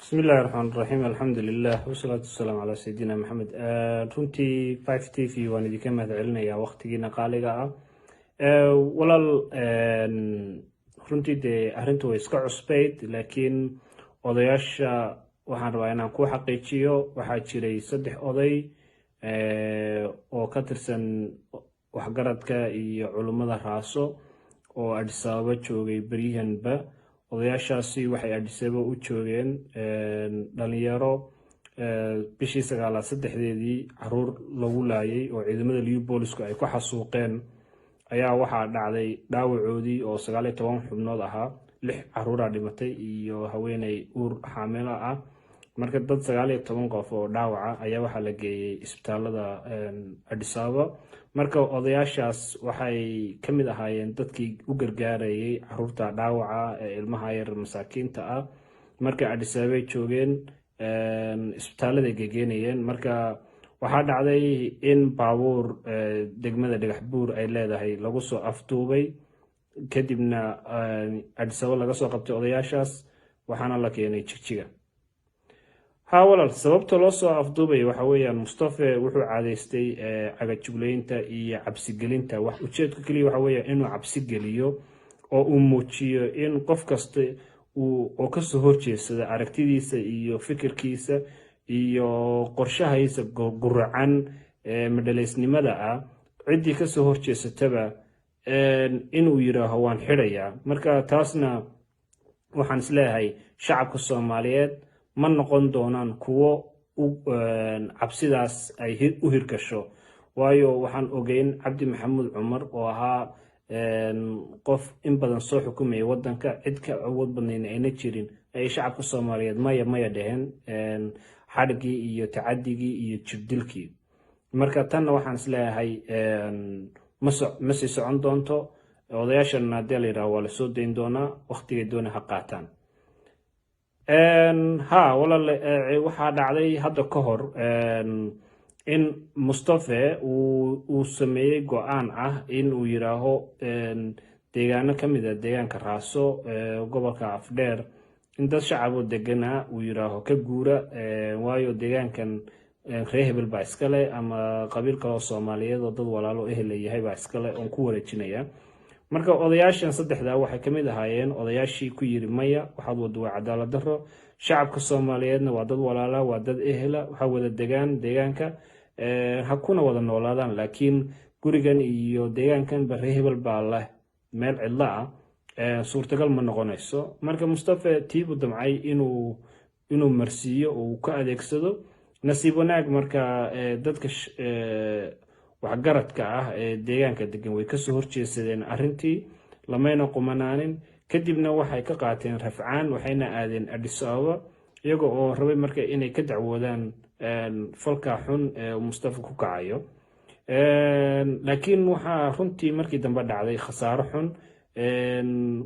Bismi illahi raxmaan raxiim, alxamdu lilah, wasalaatu wasalaamu calaa sayidina Maxamed. Runtii 5 TV waan idinka mahad celinayaa waqtigiina qaaliga ah. Walaal, runtii dee arrintu way iska cusbayd, laakiin odayaasha waxaan rabaa inaan ku xaqiijiyo, waxaa jiray saddex oday oo ka tirsan waxgaradka iyo culummada Raaso oo Addis Ababa joogay beryahanba. Odayaashaasi waxay Addis Ababa u joogeen dhalinyaro bishii 9aad 3deedii caruur lagu laayay oo ciidamada Liyu Boolisku ay ku xasuuqeen. Ayaa waxaa dhacday dhaawacoodii oo 19 xubnood ahaa, lix caruuraa dhimatay iyo haweeney uur xaamilo ah. Marka dad 19 qof oo dhaawaca ayaa waxaa la geeyey isbitaalada Addis Ababa. Marka odayaashaas waxay ka mid ahaayeen dadkii u gargaarayay caruurta dhaawaca ee ilmaha yar masaakiinta ah. Marka Addis Ababay joogeen, isbitaaladay gegeenayeen. Marka waxaa dhacday in baabuur degmada Dhagax Buur ay leedahay lagu soo afduubay, kadibna Addis Ababa laga soo qabtay odayaashaas, waxaana la keenay Jigjiga. Ha walaal, sababta loo soo afduubaya waxa weeyaan Mustafe wuxuu caadeystay cagajugleynta iyo cabsigelinta. Wax ujeedku keliya waxa weeya inuu cabsi geliyo oo uu muujiyo in qof kasta uu oo kasoo horjeedsada aragtidiisa iyo fikirkiisa iyo qorshahaysa guracan madhaleysnimada ah, ciddii kasoo horjeesataba inuu yiraaho "waan xidhayaa". Marka taasna waxaan isleeyahay shacabka Soomaaliyeed ma noqon doonaan kuwo cabsidaas ay u hirgasho, waayo waxaan ogeyn Cabdi Maxamuud Cumar oo ahaa qof in badan soo xukumayay wadanka, cid ka awood badnayn ayna jirin, ay shacabka Soomaaliyeed maya maya dheheen xadhiggii iyo tacadigii iyo jibdilkii. Marka tanna waxaan isleeyahay ma sii socon doonto. Odayaashan haddii la yidhaho waa lasoo dayn doonaa, waqtigay doona ha qaataan. Ha walaal, waxaa dhacday hadda ka hor in Mustafe uu sameeyey go-aan ah in uu yidhaaho deegaano ka mid a deegaanka Raaso, gobolka Afdheer, in dad shacaboo deganaa uu yidhaaho "ka guura, waayo deegaankan ree hebel baa iskale ama qabiil kaloo Soomaaliyeed oo dad walaalo ehel yahay baa iskale oon ku wareejinaya". Marka odayaashan saddexdaa waxay kamid ahaayeen odayaashii ku yiri "maya, waxaad wado waa cadaalad daro, shacabka Soomaaliyeedna waa dad walaala, waa dad ehela, waxaa wada degaan deegaanka, ha kuna wada noolaadaan, laakiin gurigan iyo deegaankan ba ree hebel baa leh, meel cidlo ah suurtagal ma noqonayso". Marka Mustafe tiibuu damcay inuu marsiiyo oo uu ka adeegsado. Nasiib wanaag marka dadka waxgaradka ah ee deegaanka degan way kasoo horjeesadeen arrintii, lamayna qumanaanin. Kadibna waxay ka qaateen rafcaan, waxayna aadeen Addis Ababa, iyaga oo rabay marka inay ka dacwoodaan falka xun ee Mustafa ku kacayo. Laakiin waxaa runtii markii dambe dhacday khasaaro xun.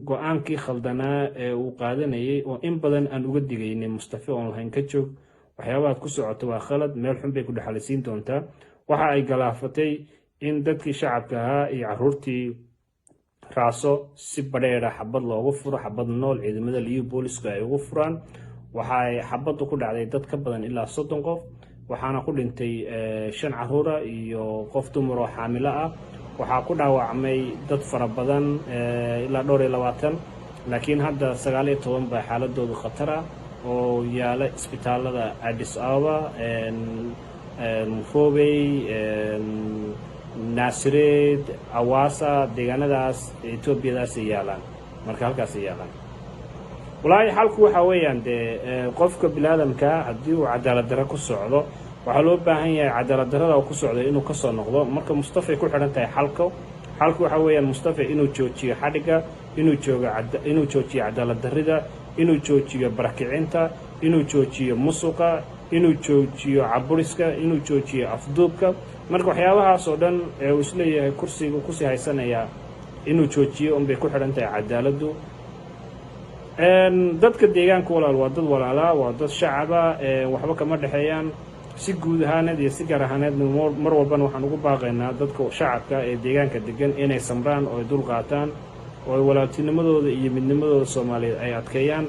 Go-aankii khaldanaa ee uu qaadanayay oo in badan aan uga digaynay Mustafe oon lahayn "ka joog waxyaabahaad ku socoto, waa khalad, meel xun bay ku dhexalisiin doontaa", waxa ay galaafatay in dadkii shacabka ahaa iyo caruurtii Raaso si badheera xabad loogu furo, xabad nool ciidamada Liyu Boolisku ay ugu furaan. Waxaay xabaddu ku dhacday dad ka badan ilaa 30 qof, waxaana ku dhintay shan caruura iyo qof dumar oo xaamilo ah. Waxaa ku dhaawacmay dad fara badan, ilaa dhowr iyo 20, laakiin hadda 19 baa xaaladoodu khatar ah oo yaala isbitaalada Addis Ababa, Robey, Naasireed, Awaasa, deegaanadaas Etoobiyadaasay yaalaan. Marka halkaasay yaalaan. Walaahi, xalku waxaa weeyaan dee qofka biniaadamka haddii uu cadaalad darro ku socdo, waxaa loo baahan yahay cadaalad darrada uu ku socdo inuu kasoo noqdo. Marka Mustafay ku xidhan tahay xalka. Xalku waxaa weeyaan Mustafa inuu joojiyo xadhigga, inuu joogo, inuu joojiyo cadaalad darrida, inuu joojiyo barakicinta, inuu joojiyo musuqa, inuu joojiyo caburiska, inuu joojiyo afduubka. Marka waxyaabahaas oo dhan ee uu isleeyahay kursiga kusii haysanayaa inuu joojiyo unbay ku xidhan tahay cadaaladdu. Dadka deegaanka, walaal, waa dad walaalaa, waa dad shacaba, waxba kama dhexeeyaan. Si guud ahaaneed iyo si gaar ahaaneedna mar walbana waxaan ugu baaqaynaa dadka shacabka ee deegaanka degan inay samraan oo ay dul qaataan oo ay walaaltinimadooda iyo midnimadooda Soomaaliyeed ay adkeeyaan.